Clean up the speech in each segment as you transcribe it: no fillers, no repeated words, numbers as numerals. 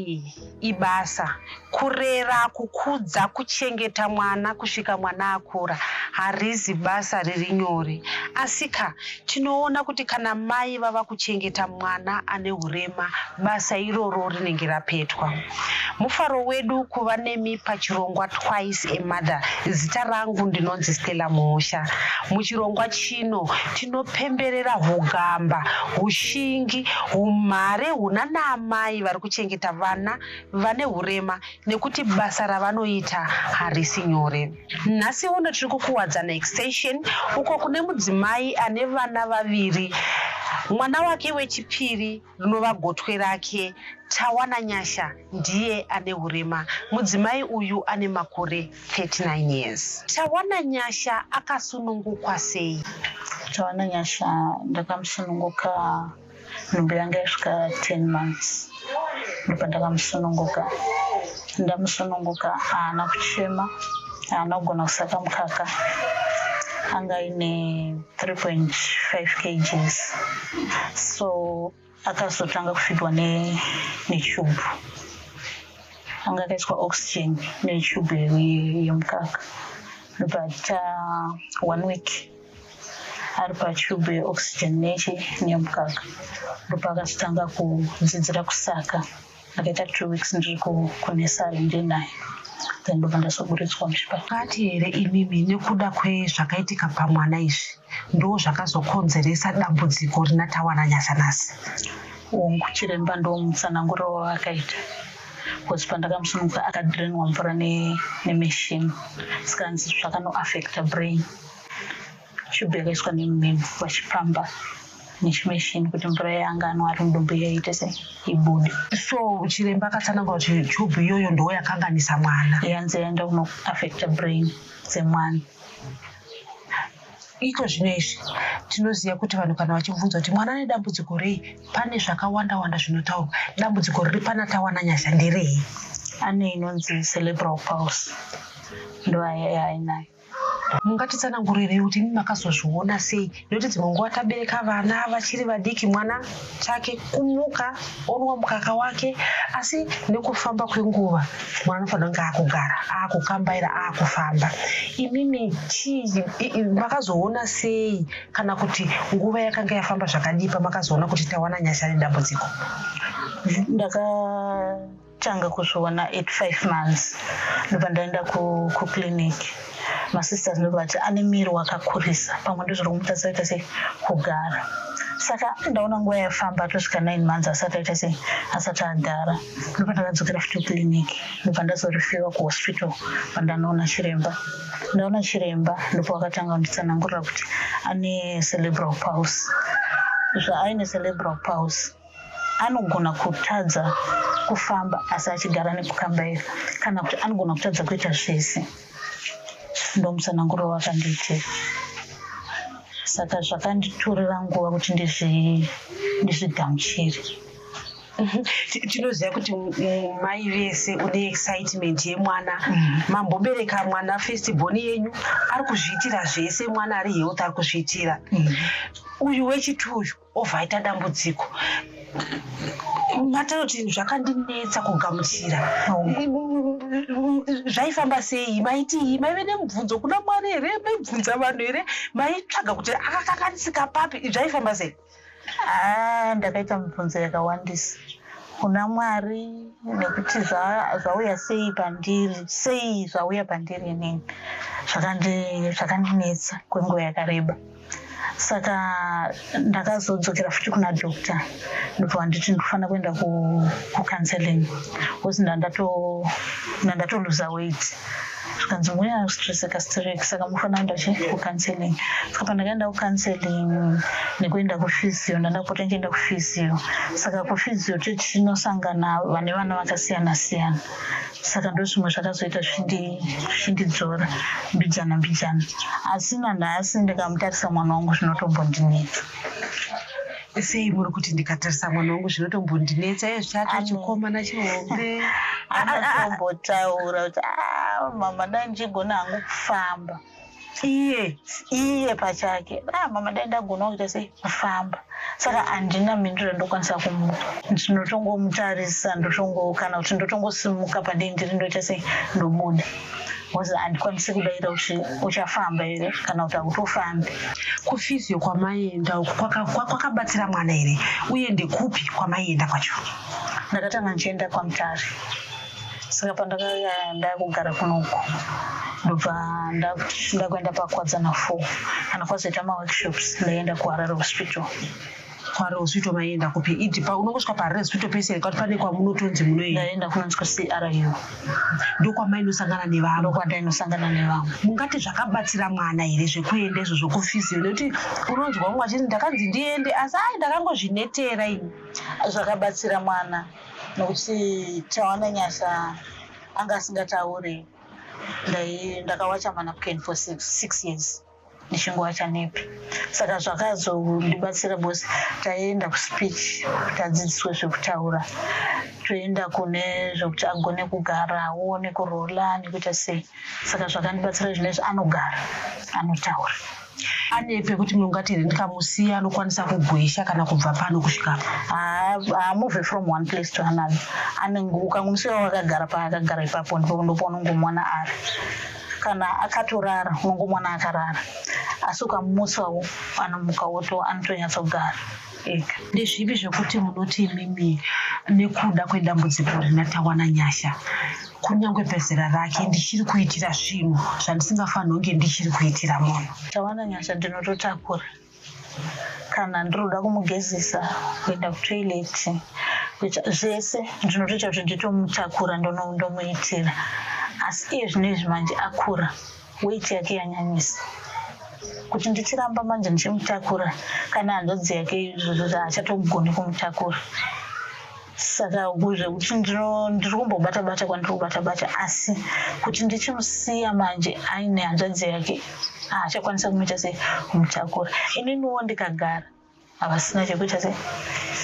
Amai ibasa. Kurera, kukudza, kuchengeta mwana kusvika mwana akura harizi basa riri nyore. Asika tinoona kuti kana mai vava kuchengeta mwana ane hurema basa iroro rinenge rapetwa. Mufaro wedu kuva nemi pachirongwa Twice a Mother. Zita rangu ndinonzi Stella Muusha. Muchirongwa chino tinopemberera hugamba, hushingi, humhare hunana amai vari kuchengeta vana vane hurema nekuti basa ravanoita harisi nyore. Nhasi uno tiri kuKuwadzana Extension uko kune mudzimai ane vana vaviri, mwana wake wechipiri rinova gotwe rake, Tawana Nyasha, ndiye ane hurema. Mudzimai uyu ane makore 39 years. Tawana Nyasha akasunungukwa sei? Tawana Nyasha ndakamusununguka nhumbu yanga yasvika 10 months ndopandakamusununguka. Ndamusununguka haana kuchema, haana kugona kusaka mukaka, anga aine 3.5 kgs so akazotanga kufidwa nechubhu, anga akaiswa oxygen nechubhu yemukaka but one week ari pachubhu yeoxygen nechi nemukaka ndopaakazotanga kudzidzira kusaka. Ndakaita 2 weeks ndiri kunesari ndinaye, then ndobva ndazoburitswa muchipatara. Kati here imimi nekuda kwezvakaitika pamwana izvi ndo zvakazokonzeresa dambudziko rina Tawana Nyasha nhasi? Hongu, chiremba ndomutsananguriro wavakaita because pandakamusununguka akadrenwa mvura nemachine, saka hanzi zvakanoaffecta brain. Chubhu yakaiswa nemumhino vachipamba nechimachine kuti mvura yanga anwa ari mudumbu yaite sei ibude. So chiremba akatsanangura kuti chubhu iyoyo ndo yakanganisa mwana? Yanzi yaenda kunoaffecta brain dzemwana. Iko zvino izvi tinoziva kuti vanhu kana vachibvunza kuti mwana ane dambudziko rei, pane zvakawanda wanda zvinotaurwa. Dambudziko riri pana Tawana Nyasha nderei? Ane inonzi cerebral palsy, ndo yaainayo. Mungatitsanangurirei kuti imi makazozviona sei? Nekuti dzimwe nguva tabereka vana vachiri vadiki, mwana chake kumuka onwa mukaka wake, asi nekufamba kwenguva mwana anofanira kunge akugara, akukambaira, akufamba. Imimi chii makazoona sei, kana kuti nguva yakanga yafamba zvakadii pamakazoona kuti Tawana Nyasha ane dambudziko? Ndakatanga kuzviona at 5 months, ndobva ndaenda kuclinic. Masisters ndobva vati ane miri wakakurisa, pamwe ndozviri kumutadzisa kuita sei kugara. Saka ndaona nguva yafamba, atosvika 9 months asati aita sei, asati agara. Ndobva ndakadzokera futi kuclinic, ndobva ndazorifewa kuhospital pandanoona chiremba. Ndaona chiremba ndipo vakatanga kunditsanangurira kuti ane cerebral palsy. Zvaaine cerebral palsy, anogona kutadza kufamba asi achigara nekukambaira, kana kuti anogona kutadza kuita zvese. Ndomutsananguriro wakandiitira. Saka zvakanditorera nguva kuti ndizvigamuchire. Tinoziva kuti mai vese une excitement yemwana. Mambobereka mwana first born yenyu, ari kuzviitira zvese, mwana ari health, ari kuzviitira. Uyu wechitu uyu obva aita dambudziko. Matanoti zvakandinetsa kugamuchira. Zvaifamba sei? Maitii? Maive nemubvunzo kuna Mwari here? Maibvunza vanhu here? Maitsvaga kuti akakanganisika papi? Zvaifamba sei? Ah, ndakaita mibvunzo yakawandisa kuna Mwari nekuti zvauya sei pandiri, sei zvauya pandiri inini. Zvakandinetsa kwenguva yakareba. Saka ndakazodzokera futi kuna doctor, ndobva vanditi ndinofanira kuenda kucounseling because ndandatoluza weight. Zvikanzi muya stresseka stress, saka mufanira kuenda chi kucounseling. Saka pandakaenda kucounseling nekuenda kuphysio, ndandapota ndichienda kuphysio. Saka kuphysio tichinosangana vane vana vakasiyana siyana, saka ndo zvimwe zvakazoita zvichindidzora mbijana mbijana. Asi nanhasi ndikamutarisa mwana wangu zvinotombondinetsa. Sei muri kuti ndikatarisa mwana wangu zvinotombondinetsa, iye zvichato chikomana chihombe? Anotombotaura kuti, "Ah, mama, dai ndichigona hangu kufamba." Iye Iye pachake, ah mama, dai ndagona kuita sei, kufamba. Saka handina mhinduro yandokwanisa kumupa. Ndinotongomutarisa, ndotongo kana kuti ndotongosimuka pandei ndiri, ndoita sei, ndobuda, because handikwanisi kudaira kuti uchafamba here kana kuti hautofambi. Kuphysio kwamaienda uku kwakabatsira mwana here, uye ndekupi kwamaienda kwacho? Ndakatanga ndichienda kwaMutare, saka pandakauya ndakugara kunoku, ndobva ndakuenda paKwadzana 4. Kana kwazoita maworkshops, ndaienda kuHarare Hospital. KuHarare Hospital maienda kupi? Idi pa unongosvika paHarare Hospital pese here, kuti pane kwamunotonzi munoenda? Ndaenda kunonzi kuCRU. Ndokwamainosangana nevamwe? Ndokwandainosangana nevamwe. Mungati zvakabatsira mwana here zvekuenda izvo zvokuphysio? Nekuti unonzwa umwe achiti, ndakanzi ndiende, asi ai, ndakangozvinetera ini. Zvakabatsira mwana nokuti Tawana Nyasha anga asingatauri. Ndakawacha manapkin for 6 years, ndichingowacha nepi. Saka zvakazondibatsira because taienda kuspeech kuti adzidziswe zvekutaura, toenda kune zvekuti agone kugarawo nekurola nekuita sei. Saka zvakandibatsira zvinezvi anogara, anotaura. Ane pekuti mungati here, ndikamusiya anokwanisa kugwesha kana kubva pano kusvika apa? Haamove from one place to another. Anenge ukangomusiya wakagara paakagara ipapo, ndipo ndopaunongomuwana ari. Kana akatorara, unongomuwana akarara, asi ukamumutsawo anomuka woto anotonyatsogara ega. Ndezvipi zvekuti munoti imimi, nekuda kwedambudziko rina Tawana Nyasha, kunyange pezera rake ndichiri kuitira zvinhu zvandisingafaniri kunge ndichiri kuitira munhu? Tawana Nyasha ndinototakura kana ndinoda kumugezesa, kuenda kutoilet, kuita zvese, ndinotoita kuti nditomutakura, ndomuitira. Asi iye zvinezvi manje akura, weight yake yanyanyisa kuti ndichiramba manje ndichimutakura, kana hanzvadzi yake izvozvo haachatogoni kumutakura. Saka zvekuti ndiri kumbobata bata kwandiri kubata bata, asi kuti ndichimusiya manje aine hanzvadzi yake, haachakwanisa kumuita sei, kumutakura. Ininiwo ndikagara havasina chekuita sei,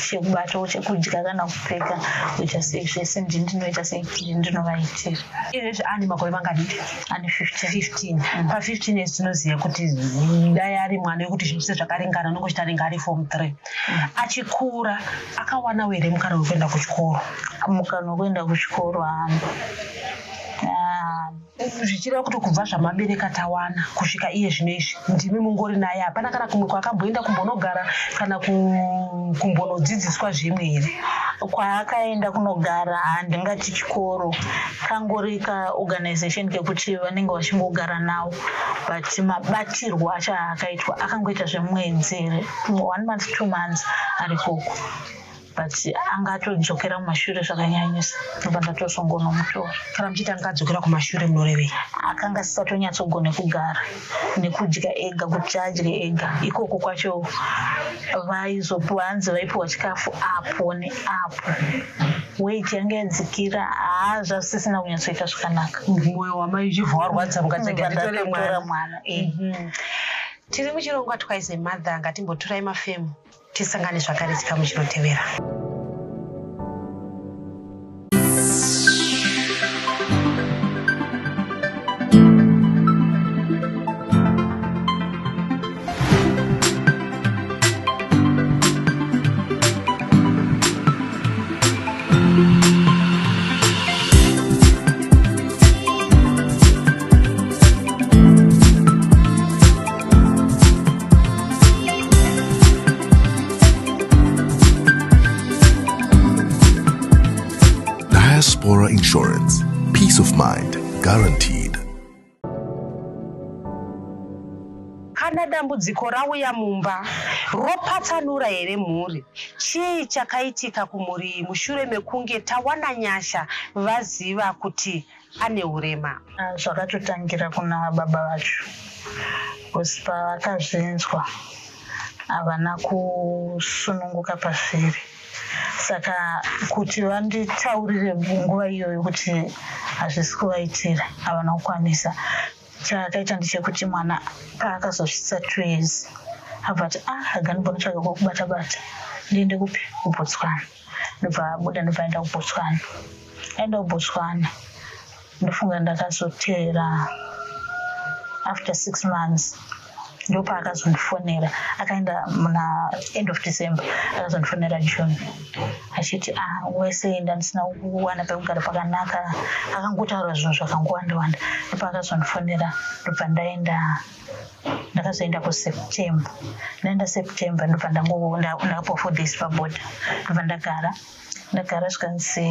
chekubatawo, chekudya kana kupfeka, kuita sei, zvese ndini ndinoita sei, ndini ndinovaitira. Izvezvi ane makore mangani? Ane 15. 15. Pa15 years tinoziva kuti dai ari mwana wekuti zvinhu zvese zvakaringana, unongochiti anenge ari form 3. Achikura akawanawo here mukana wekuenda kuchikoro? Mukana wekuenda kuchikoro haana. Zvichireva kuti kubva zvamabereka Tawana kusvika iye zvino izvi, ndimi mungori naye, hapana kana kumwe kwaakamboenda kumbonogara kana kumbonodzidziswa zvimwe here? Kwaakaenda kunogara handingati chikoro, kangori kaorganization kekuti vanenge vachingogara nawo, but mabatirwo acho aakaitwa, akangoita zvemwedzi here, one month, 2 months ari koko, but anga atodzokera mumashure zvakanyanyisa, ndobva ndatozongonomutora. Kana muchiti anga adzokera kumashure, munorevei? Akanga asisatonyatsogone kugara nekudya ega, kuti adye ega. Ikoko kwacho vaizopiwa, hanzi vaipiwa chikafu apo neapo, weight yanga yadzikira, haa, zvasisina kunyatsoita zvakanaka. Mwoyo wamai uchibva warwadza, mukati nditore mwana. Mwana. Tiri muchirongwa Twice a Mother. Ngatimboturai mafemu, tisangane zvakare chikamu chinotevera. Diaspora Insurance. Peace of mind guaranteed. Kana dambudziko rauya mumba, ropatsanura here mhuri? Chii chakaitika kumhuri iyi mushure mekunge Tawana Nyasha vaziva kuti ane urema? Ah, zvakatotangira kuna baba vacho, because pavakazvinzwa havana kusununguka pazviri. Saka kuti vanditaurire nguva iyoyo kuti hazvisi kuvaitira, havana kukwanisa. Chaakaita ndechekuti mwana paakazosvitsa 2 years, abva ati, ah, rega ndimbonotsvaga kwekubata bata, ndiende kupi, kuBotswana. Ndobva abuda, ndobva aenda kuBotswana. Aenda kuBotswana, ndofunga ndakazoteera. After 6 months ndopaakazondifonera. Akaenda muna end of December, akazondifonera June achiti, "Ah, wese ndandisina kuwana pekugara pakanaka." Akangotaura zvinhu zvakangowanda wanda. Ndopaakazondifonera, ndobva ndaenda. Ndakazoenda kuSeptember. Ndaenda September, ndobva ndakapiwa 4 days paborder, ndobva ndagara, ndagara. Zvikanzi,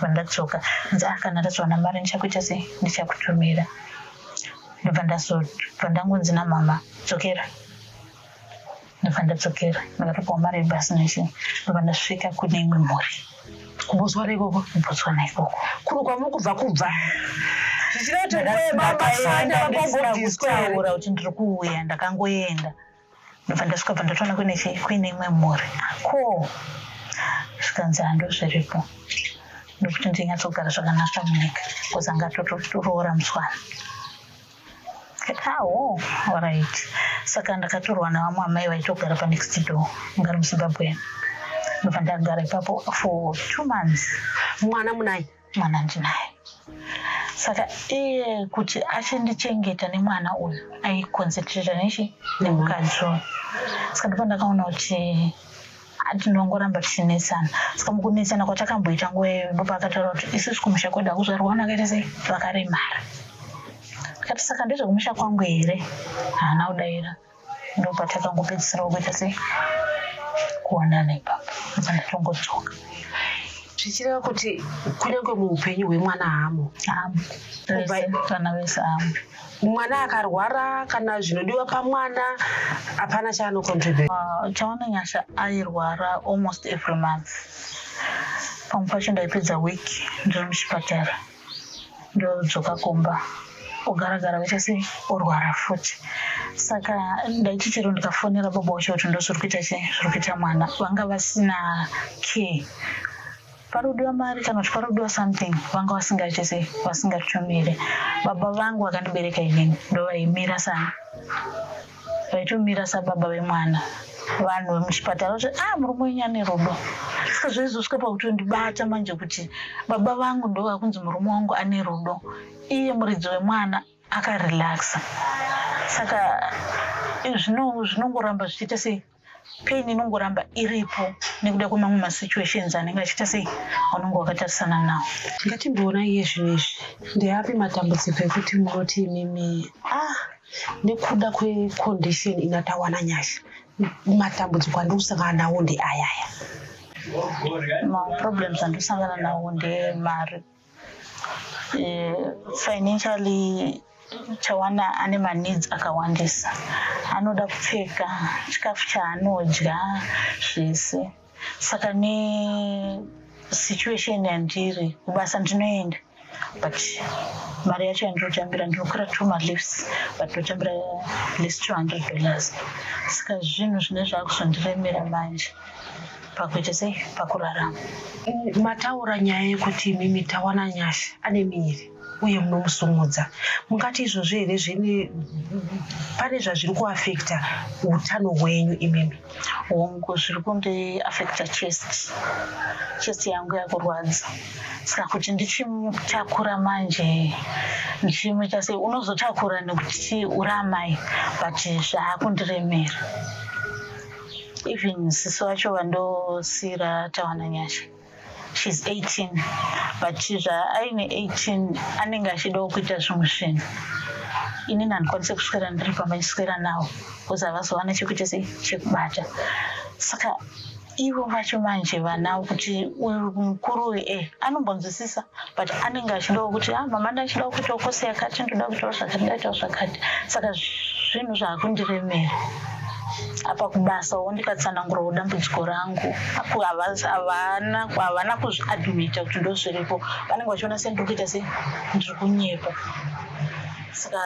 bva ndadzoka, nzi, "Ah, kana ndazowana mari ndichakuita sei, ndichakutumira." Ndobva ndazobva ndangonzi namama, "Dzokera." Ndobva ndadzokera, ndakatopiwa mari yebhasi nechii, ndobva ndasvika kune imwe mhuri. KuBotswana ikoko? KuBotswana ikoko. Kuri kwamuri kubva, kubva zvichida kuti Ndakaenda ndisina mabambobviswa here? Kutaura kuti ndiri kuuya. Ndakangoenda, ndobva ndasvika, bva ndatoona kuine chii, kuine imwe mhuri ko. Zvikanzi, "Hando zviripo ndokuti ndinyatsogara zvakanaka munyika," because anga atotoroora mutswana. Awo, alright. Saka ndakatorwa navamwe amai vaitogara panext door, ngari muZimbabwe. Ndobva ndagara ipapo for 2 months. Mwana munaye? Mwana ndinaye. Saka iye kuti achindichengeta nemwana uyu, aiconcentrata nechi nemukadzi uyu. Saka ndipo ndakaona kuti tinongoramba tichinetsana. Saka mukunetsana kwatakamboita nguva iyoyo, ndopaakataura kuti isusu kumusha kwedu hakuzvarwa vana vakaita sei, vakaremara. Ndikati, "Saka ndezvekumusha kwangu here?" Haana kudaira. Ndopatakangopedzisira kuita sei, kuonana ipapo, ndobva ndatongodzoka. Zvichireva kuti kunyange muupenyu hwemwana hamo? Hamo. Vese, vana vese hamo. Mwana akarwara kana zvinodiwa pamwana, hapana chaanocontribute? Chaona Nyasha airwara almost every month. Pamwe pacho ndaipedza week ndiri muchipatara, ndodzoka kumba, ogaragara vaita sei, orwara futi. Saka ndaiti chero ndikafonera baba wacho kuti ndo zviri kuita chii, zviri kuita mwana, vanga vasina care. Parikudiwa mari kana kuti parikudiwa something, vanga vasingaiti sei, vasingatumire. Baba vangu vakandibereka inini ndo vaimira sana, vaitomira sababa vemwana. Vanhu vemuchipatara vati, "Ah, murume wenyu ane rudo." Saka zvaizosvika pakutondibata manje kuti baba vangu ndo vakunzi murume wangu ane rudo, iye muridzi wemwana akarelaxa. Saka zvinongoramba zvichiita sei, pain inongoramba iripo nekuda kwemamwe masituations anenge achiita sei, aunenge wakatarisana nawo. Ngatimboona iye zvino izvi, ndeapi matambudziko ekuti munoti imimi, ah, nekuda kwecondition inatawana Nyasha, matambudziko andiri kusangana nawo ndeayaya? Maproblems andosangana nawo ndemari. Financially, Chawana ane maneeds akawandisa. Anoda kupfeka, chikafu chaanodya, zvese. Saka nesituation yandiri, kubasa ndinoenda, but mari yacho yandinotambira, ndinokwira two malifts, but ndotambira least $200. Saka zvinhu zvine zvakuzondiremera manje pakuita sei, pakurarama. Mataura nyaya yekuti imimi Tawana Nyasha ane miri uye munomusumudza. Mungati izvozvo here zvine pane zvazviri kuafecta utano hwenyu imimi? Hongu, zviri kundiafecta chest. Chest yangu yakurwadza. Saka kuti ndichimutakura manje, ndichimuita sei, unozotakura nekuti uri amai, but zvaakundiremera. Even sisi vacho vandosiyira Tawana Nyasha, she's 18, but zvaaine 18 anenge achidawo kuita zvimwe zvinhu. Inini handikwanisi kuswera ndiri pamba ndichiswera nawo because havazowana chekuita sei, chekubata. Saka ivo vacho manje vana, kuti uyu mukuru uyu anombonzwisisa, but anenge achidawo kuti, "Ah, mama, ndachidawo kuitawo kosi yakati, ndoda kuitawo zvakati, ndaitawo zvakati." Saka zvinhu zvaakundiremera. Apa kubasawo ndikatsanangurawo dambudziko rangu, apo havana kuzviadmita kuti ndo zviripo. Vanenge vachiona sendiri kuita sei, ndiri kunyepa. Saka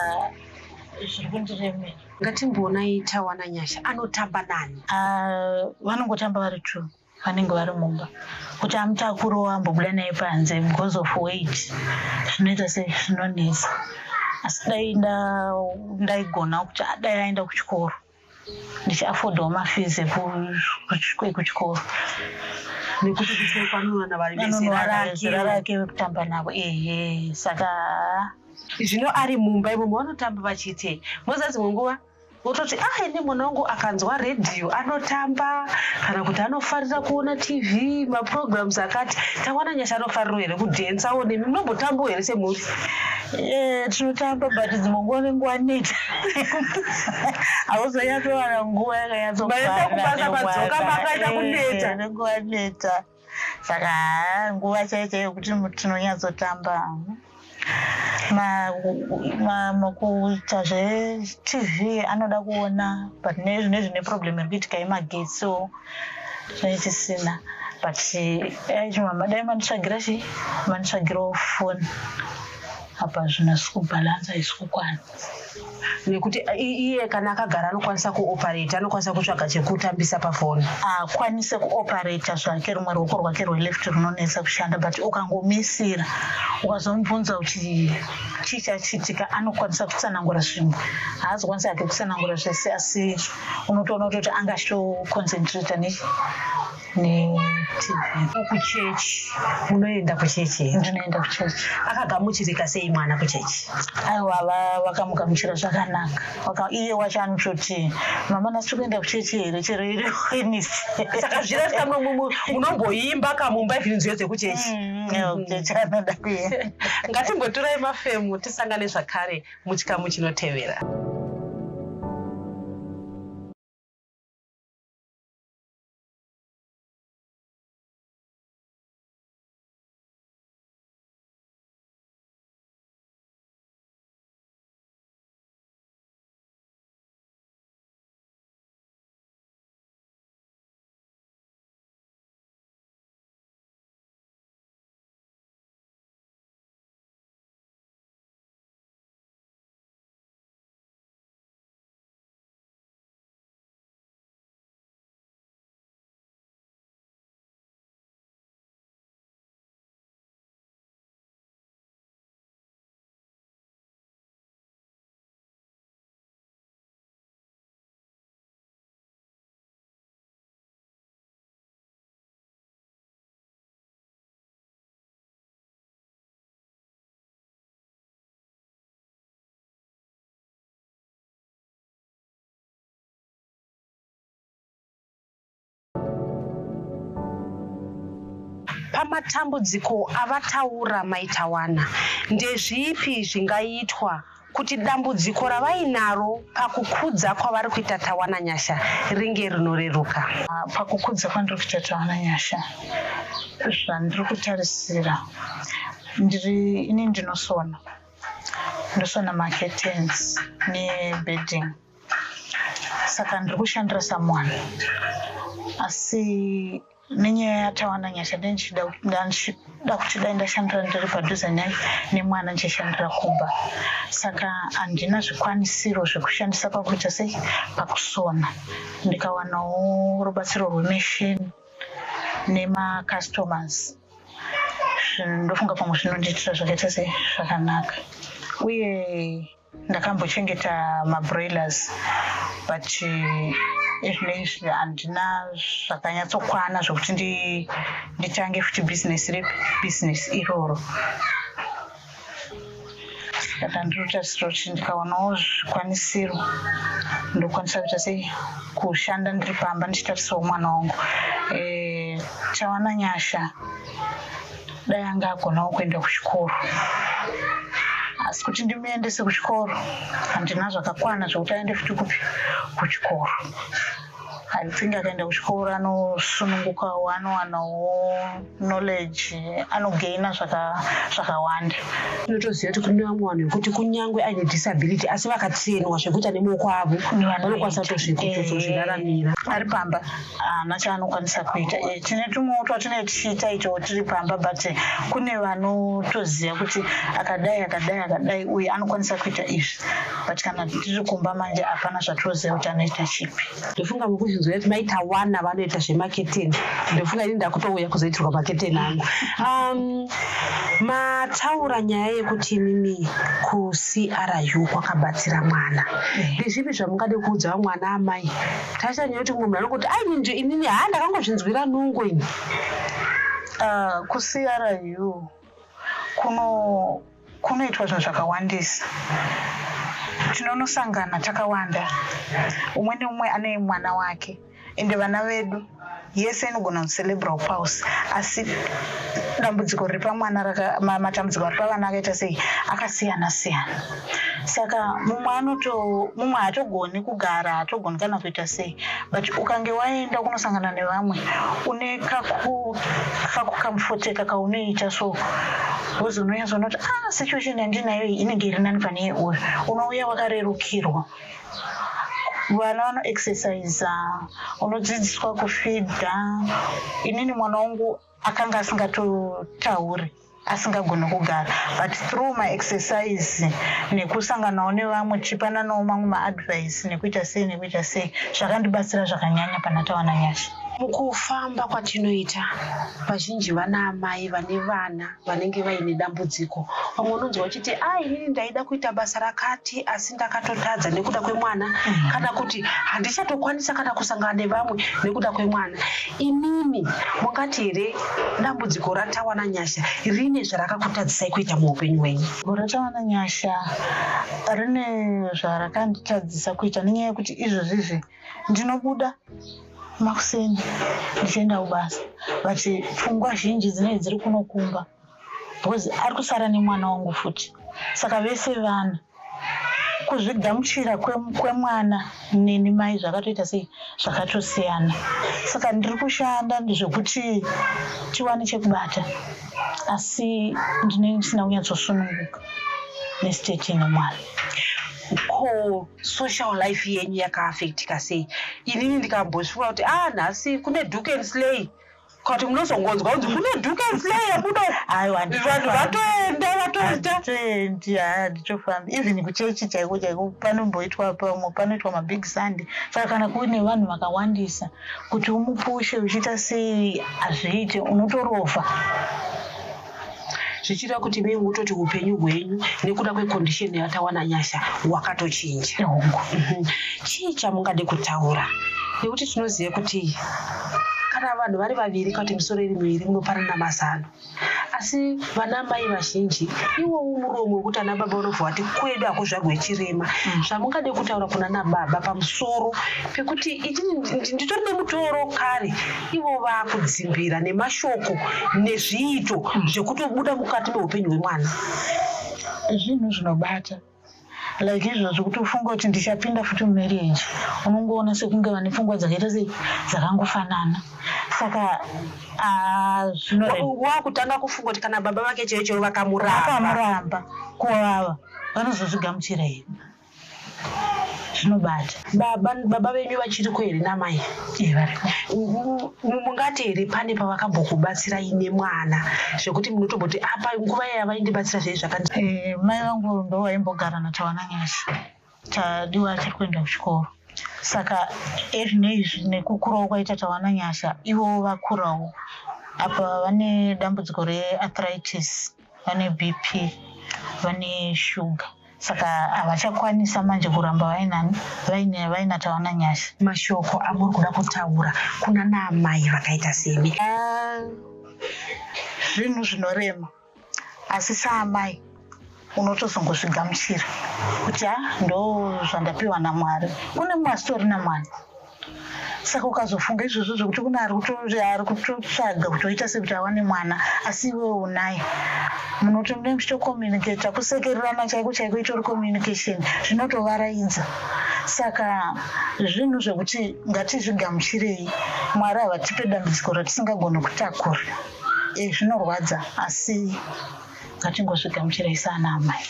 zviri kundiremera. Ngatimboonai Tawana Nyasha anotamba nani? Ah, vanongotamba vari two vanenge vari mumba. Kuti amutakuro, ambobuda naye panze, because of weight zvinoita sei, zvinonetsa. Asi dai ndaigona kuti dai aenda kuchikoro, ndichiaffordawo mafees ekuchikoro. Nekuti kuchikoro kwanowana vari vezera vezera rake. Rake vekutamba navo, ehe. Saka Zvino ari mumba imomo vanotamba vachiitei? Moziva dzimwe nguva wototi ah ini mwana wangu akanzwa redhiyo anotamba kana kuti anofarira kuona tv maprograms akati. Tawana Nyasha anofarirawo here kudhensawo nemi? Munombotambawo here semhuri? Eh, tinotamba but dzimwe nguva unenge waneta hauzonyatsowana nguva yakanyatsokwana kubasa madzoka makaita kuneta. Unenge waneta. Saka haa nguva chaiyo chaiyo yekuti tinonyatsotamba kuita zvetv anoda kuona but nezvine zvine problem iri kuitika yemagetsi zvinenge tisina but mama dai manditsvagira chii manditsvagirawo foni apa zvinhu hazvisi kubhalansa hazvisi kukwana. Nekuti iye kana akagara anokwanisa kuoperate, anokwanisa kutsvaga chekutambisa pafoni. Haakwanise kuoperata zvake, rumwe ruoko rwake rweleft runonetsa kushanda but ukangomisira ukazomubvunza kuti chii chachiitika anokwanisa kutsanangura zvimwe. Haazokwanisi hake kutsanangura zvese asi unotoona kutoti anga achitoconcentrata ne netv. Kuchechi munoenda kuchechi here? Ndinoenda kuchechi. Akagamuchirika sei mwana kuchechi? Aiwa vakamugamuchira zvakanaka. Iye wacho anototi mama nhasi tiri kuenda kuchechi here chero iri Wednesday. Saka zviratidza munomboimba kamumba even nziyo dzekuchechi. Kuchechi anoda kuenda. Ngatimbotorai mafemu tisangane zvakare muchikamu chinotevera. Pamatambudziko avataura Mai Tawana, ndezvipi zvingaitwa kuti dambudziko ravainaro pakukudza kwavari kuita Tawana Nyasha ringe rinoreruka? Pakukudza kwandiri kuita Tawana Nyasha, zvandiri kutarisira ndiri ini ndinosona, ndosona macurtains nebedding. Saka ndiri kushandira someone asi nenyaya yatawana nyasha ndendichida kuti dai ndashandira ndiri padhuze nemwana ndichishandira kumba saka handina zvikwanisiro zvekushandisa pakuita sei pakusona ndikawanawo rubatsiro rwemachine nemacustomers ndofunga pamwe zvinondiitira zvakaita sei zvakanaka uye Ndakambochengeta mabroilers but ezvinoizvi handina zvakanyatsokwana zvekuti nditange futi business ripi business iroro saka ndiri kutarisira kuti ndikawanawo zvikwanisiro ndokwanisa kuita sei kushanda ndiri pamba ndichitarisawo mwana wangu eh, tawana nyasha dai anga agonawo kuenda kuchikoro asi kuti ndimuendese kuchikoro handina zvakakwana zvekuti aende futi kupi kuchikoro I think akaenda kuchikoro anosunungukawo anowanawo knowledge anogaina zvakawanda tinotoziva kuti kune vamwe vanhu vekuti kunyange aine disability asi vakatrainwa zvekuita nemaoko avo vanokwanisa kutozviraramira ari pamba haana chaanokwanisa kuita eh, tine tumwewo twatinenge tichiita ito tiri pamba but eh, kune vanotoziva kuti akadai akadai akadai uyu anokwanisa kuita izvi but kana tiri kumba manje hapana zvatinoziva kuti anoita chipi ndofunga mukuzvinzwa kuti maita wana vanoita zvemaketeni ndofunga ini ndakutouya kuzoitirwa maketeni angu um, mataura nyaya yekuti imimi kucru kwakabatsira mwana eh. ndezvipi zvamungade kuudza vamwe ana amai Tashanya kuti mumwe munhu anongoti ai inini inini haa ndakangozvinzwira nungo ini. Uh, kuCRU kuno Kunoitwa zvinhu zvakawandisa. Tinonosangana takawanda, umwe neumwe ane mwana wake ende vana vedu yese inogona kunzi cerebral palsy asi dambudziko riri pamwana matambudziko ari pavana akaita sei akasiyana siyana. Saka mumwe anoto mumwe haatogoni kugara haatogoni kana kuita sei but ukange waenda kunosangana nevamwe une kakukamfoteka kaunoita so because unonyatsoona kuti ah situation yandinayo iyi inenge iri nani pane yeuyu unouya wakarerukirwa vana vanoexercisa unodzidziswa kufidha inini mwana wangu akanga asingatotauri asingagoni kugara but through maexercise nekusanganawo nevamwe tichipananawo mamwe maadvice nekuita sei nekuita sei zvakandibatsira zvakanyanya pana Tawana Nyasha. Mukufamba kwatinoita vazhinji vana amai vane vana vanenge vaine dambudziko vamwe unonzwa vachiti a ah, inini ndaida kuita basa rakati asi ndakatotadza nekuda kwemwana mm. kana kuti handichatokwanisa kana kusangana nevamwe nekuda kwemwana Imimi mungati here dambudziko raTawana Nyasha rine zvarakakutadzisai kuita muupenyu hwenyu? Dambudziko raTawana Nyasha rine zvarakanditadzisa kuita nenyaya yekuti izvozvizvi ndinobuda makuseni ndichienda kubasa but pfungwa zhinji dzinenge dziri kuno kumba because ari kusara nemwana wangu futi saka vese vana kuzvigamuchira kwemwana neni mai zvakatoita sei zvakatosiyana saka ndiri kushanda zvekuti tiwane chekubata asi ndinenge ndisina kunyatsosununguka nestate ine mwana. Ko social life yenyu yakaafectika sei? Inini ndikambosvika kuti ah nhasi kune Duke and Slay Kati munozongonzwa kunzi kune Duke and Slay yabuda aiwa vanhu vatoenda vatoita handitoendi handitofambi even kuchechi chaiko chaiko panomboitwa pamwe panoitwa mabig sunday saka kana kuine vanhu vakawandisa kuti umupushe uchiita sei hazviite unotorovha zvichireva kuti mei mutoti upenyu hwenyu nekuda kwecondition yatawana Nyasha hwakatochinja. Hongu. Chii chamungade kutaura nekuti tinoziva kuti kana vanhu vari vaviri kana kuti misoro iri miviri munopanana mazano asi vana mai vazhinji iwowu muromo wekuti ana baba vanobva vati kwedu hakuzvagwe chirema mm. zvamungade kutaura kuna nababa pamusoro pekuti inini nditori nemutoro kare ivo vakudzimbira nemashoko nezviito zvekutobuda mukati meupenyu hwemwana. Zvinhu zvinobata like izvozvo kuti ufunge kuti ndichapinda futi mumarriage unongoona sekunge vane pfungwa dzakaita sei dzakangofanana saka ah, zvinorema wakutanga kufunga kuti kana baba vake chaivo chaivo vakamuramba vakamuramba kuvava vanozozvigamuchira here zvinobata. Baba, baba venyu vachiriko here namai? Eh, variko. Mungati here pane pavakambokubatsirai nemwana zvekuti munotomboti apa nguva iya yavaindibatsira zvei zvakandi Eh, mai vangu ndo vaimbogara naTawana Nyasha. Tadiwa achiri kuenda kuchikoro. Saka ezvinezvi nekukurawo kwaita Tawana Nyasha ivowo vakurawo. Apa vane dambudziko rearthritis, vane BP, vane shuga. Saka havachakwanisa manje kuramba vainani vaine vaina Tawana Nyasha. Mashoko amuri kuda kutaura kuna naamai vakaita semi? Ah, zvinhu zvinorema asi saamai unotozongozvigamuchira kuti ha ndo zvandapiwa naMwari. Kune mumwe asitorina mwana saka ukazofunga izvozvo zvekuti kune ari kutotsvaga kuti oita sekuti awane mwana asi iwewe unaye munotomunenge muchitocommunicata kusekererana chaiko chaiko itori communication zvinotovaraidza saka zvinhu zvekuti ngatizvigamuchirei mwari havatipe dambudziko ratisingagoni kutakura e zvinorwadza asi ngatingozvigamuchirei saana amai.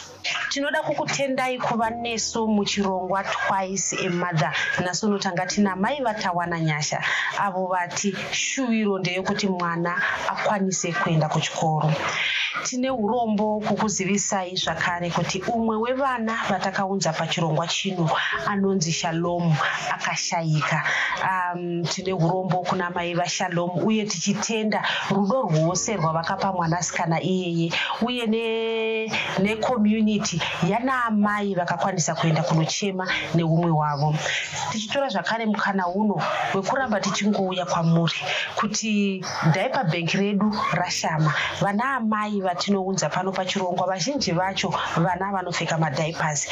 Tinoda kukutendai kuva nesu muchirongwa Twice a Mother. Nhasi uno tanga tina mai vaTawana Nyasha avo vati shuviro ndeyekuti mwana akwanise kuenda kuchikoro. Tine urombo kukuzivisai zvakare kuti umwe wevana vatakaunza pachirongwa chino anonzi Shalom akashayika. Um, tine urombo kuna mai vaShalom uye tichitenda rudo rwose rwavakapa mwanasikana iyeye uye Tichinge necommunity ne yana amai vakakwanisa kuenda kunochema neumwe wavo. Tichitora zvakare mukana uno wekuramba tichingouya kwamuri kuti diaper bank redu rashama. Vana amai vatinounza pano pachirongwa vazhinji vacho vana vanopfeka madiapers,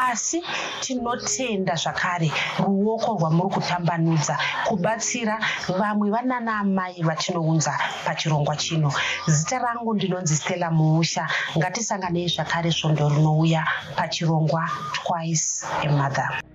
asi tinotenda zvakare ruoko rwamuri kutambanudza kubatsira vamwe vanana amai vatinounza pachirongwa chino. Zita rangu ndinonzi Stella Muusha. Ngatisanganei zvakare svondo rinouya pachirongwa Twice a Mother.